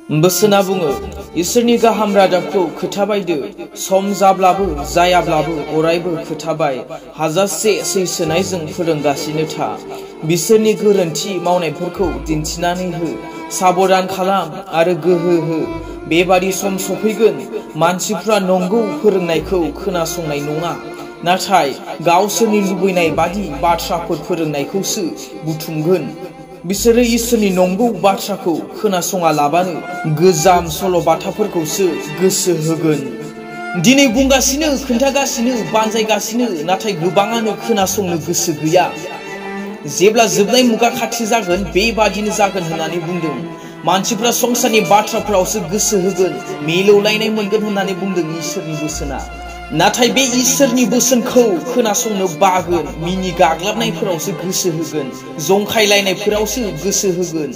बोसोना बुङो इसोरनि गाहाम रादाबखौ खोथाबायदो सम जाब्लाबो जायाब्लाबो अरायबो खोथाबाय हाजासे सैसोनायजों फोरोंगासिनो था बिसोरनि गोरोन्थि मावनायफोरखौ दिन्थिनानै हो साबधान खालाम आरो गोहो हो बेबादि सम सफैगोन मानसिफ्रा नंगौ फोरोंनायखौ खोनासंनाय नङा नाथाय गावसोरनि लुबैनाय बादि बाथ्राफोर फोरोंनायखौसो बुथुमगोन बिसोरो इसोरनि नंगौ बाथ्राखौ खोनासङा लाबानो गोजाम सल'बाथाफोरखौसो गोसो होगोन दिनै बुंगासिनो खोन्थागासिनो बानजायगासिनो नाथाय गोबाङानो खोनासंनो गोसो गैया जेब्ला जोबनाय मुगा खाथि जागोन बेबादिनो जागोन होननानै बुंदों मानसिफ्रा संसारनि बाथ्राफोरावसो गोसो होगोन मिलौलायनाय मोनगोन होननानै बुंदों इसोरनि बोसोना नाथाय बे इसोरनि बोसोनखौ खोनासंनो बागोन मिनि गाग्लाबनायफोरावसो गोसो होगोन जंखायलायनायफोरावसो गोसो होगोन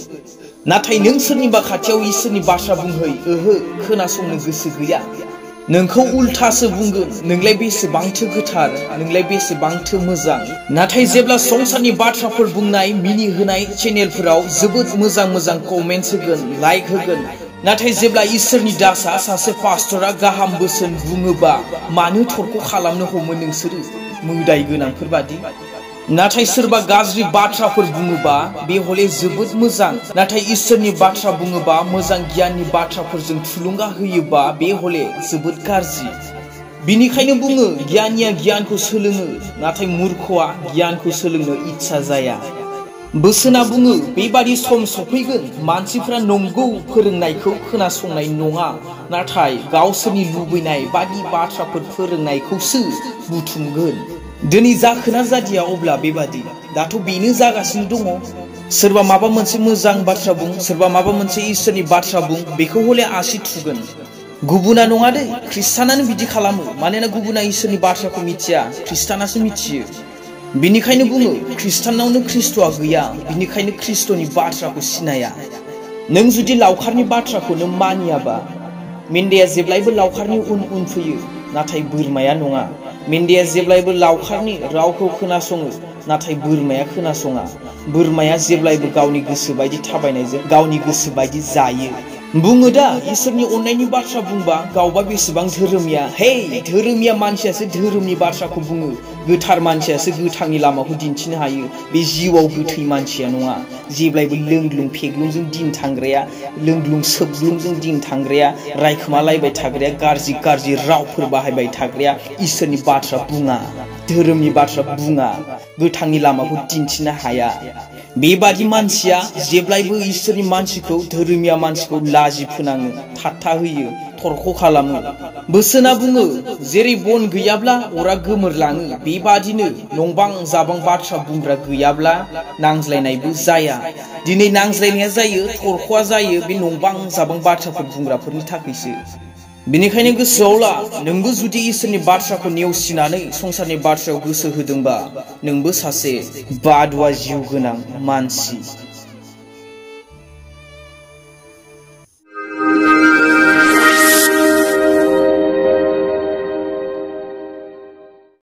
नाथाय नों सोरनिबा खाथियाव इसोरनि बाथ्रा बुंहै ओहो खोनासंनो गोसो गैया नोंखौ उल्थासो बुंगोन नोंलाय बेसेबांथो गोथार नोंलाय बेसेबांथो मोजां नाथाय जेब्ला संसारनि बाथ्राफोर बुंनाय मिनि होनाय चेनेलफोराव जोबोद मोजां मोजां कमेन्ट्स होगोन लाइक होगोन नाथाय जेब्ला इसोरनि दासा सासे पास्टरा गाहाम बोसोन बुङोबा मानो थरख खालामनो हमो नोंसोरो मोदाय गोनांफोर बादि नाथाय सोरबा गाज्रि बाथ्राफोर बुङोबा बे हले जोबोद मोजां नाथाय इसोरनि बाथ्रा बुङोबा मोजां गियाननि बाथ्राफोरजों थुलुंगा होयोबा बे हले जोबोद गाज्रि बिनिखायनो बुङो गियानिया गियानखौ सोलोङो नाथाय मूर्खआ गियानखौ सोलोंनो इच्छा जाया बोसोना बुङो बेबादि सम सफैगोन मानसिफ्रा नंगौ फोरोंनायखौ खोनासंनाय नङा नाथाय गावसोरनि लुबैनाय बादि बाथ्राफोर फोरोंनायखौसो बुथुमगोन दिनै जाखोना जादिया अब्ला बेबादि दाथ' बेनो जागासिनो दङ सोरबा माबा मोनसे मोजां बाथ्रा बुं सोरबा माबा मोनसे इसोरनि बाथ्रा बुं बेखौ हले आसि थुगोन गुबुना नङा दे ख्रिस्टानानो बिदि खालामो मानोना गुबुना इसोरनि बाथ्राखौ मिथिया ख्रिस्टानासो मिथियो बिनिखायनो बुङो ख्रिस्टानावनो ख्रिस्ट'आ गैया बिनिखायनो ख्रिस्ट'नि बाथ्राखौ सिनाया नों जुदि लावखारनि बाथ्राखौनो मानियाबा मेन्देया जेब्लायबो लावखारनि उन उन फैयो नाथाय बोरमाया नङा मेन्देया जेब्लायबो लावखारनि रावखौ खोनासङो नाथाय बोरमाया खोनासङा बोरमाया जेब्लायबो गावनि गोसो बायदि थाबायनायजों गावनि गोसो बायदि जायो बुङो दा इसोरनि अननायनि बाथ्रा बुंबा गावबा बेसेबां धोरोमिया हे धोरोमिया मानसियासो धोरोमनि बाथ्राखौ बुङो गोथार मानसियासो गोथांनि लामाखौ दिन्थिनो हायो बे जिउआव गोथै मानसिया नङा जेब्लायबो लोंग्लुं फेग्लुंजों दिन थांग्राया लोंग्लुं सोबग्लुंजों दिन थांग्राया रायखोमालायबाय थाग्राया गाज्रि गाज्रि रावफोर बाहायबाय थाग्राया इसोरनि बाथ्रा बुङा धोरोमनि बाथ्रा बुङा गोथांनि लामाखौ दिन्थिनो हाया बेबादि मानसिया जेब्लायबो इसोरनि मानसिखौ धोरोमिया मानसिखौ लाजि फोनाङो थाट्टा होयो थरख खालामो बोसोना बुङो जेरै बन गैयाब्ला अरा गोमोरलाङो बेबादिनो नंबां जाबां बाथ्रा बुंग्रा गैयाब्ला नांज्लायनायबो जाया दिनै नांज्लायनाया जायो थरखआ जायो बे नंबां जाबां बाथ्राफोर बुंग्राफोरनि थाखायसो बिनिखायनो गोसोआव ला नोंबो जुदि इसोरनि बाथ्राखौ नेवसिनानै संसारनि बाथ्रायाव गोसो होदोंबा नोंबो सासे बादुवा जिउ गोनां मानसि